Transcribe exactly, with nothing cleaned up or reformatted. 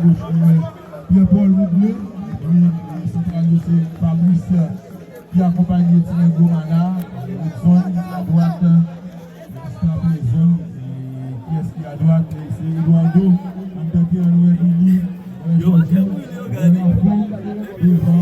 Goch nou wè Pierre Paul Mougle, epi santral yo se Fabrice ki akonpanye Ti Nèg Gwo Mala, Edson, adwat, jiska prezan, e kiyès ki adwat, se Eduardo, an tèt, nou wè Billy, nou wè Jordi, nou wè Lafon, devan.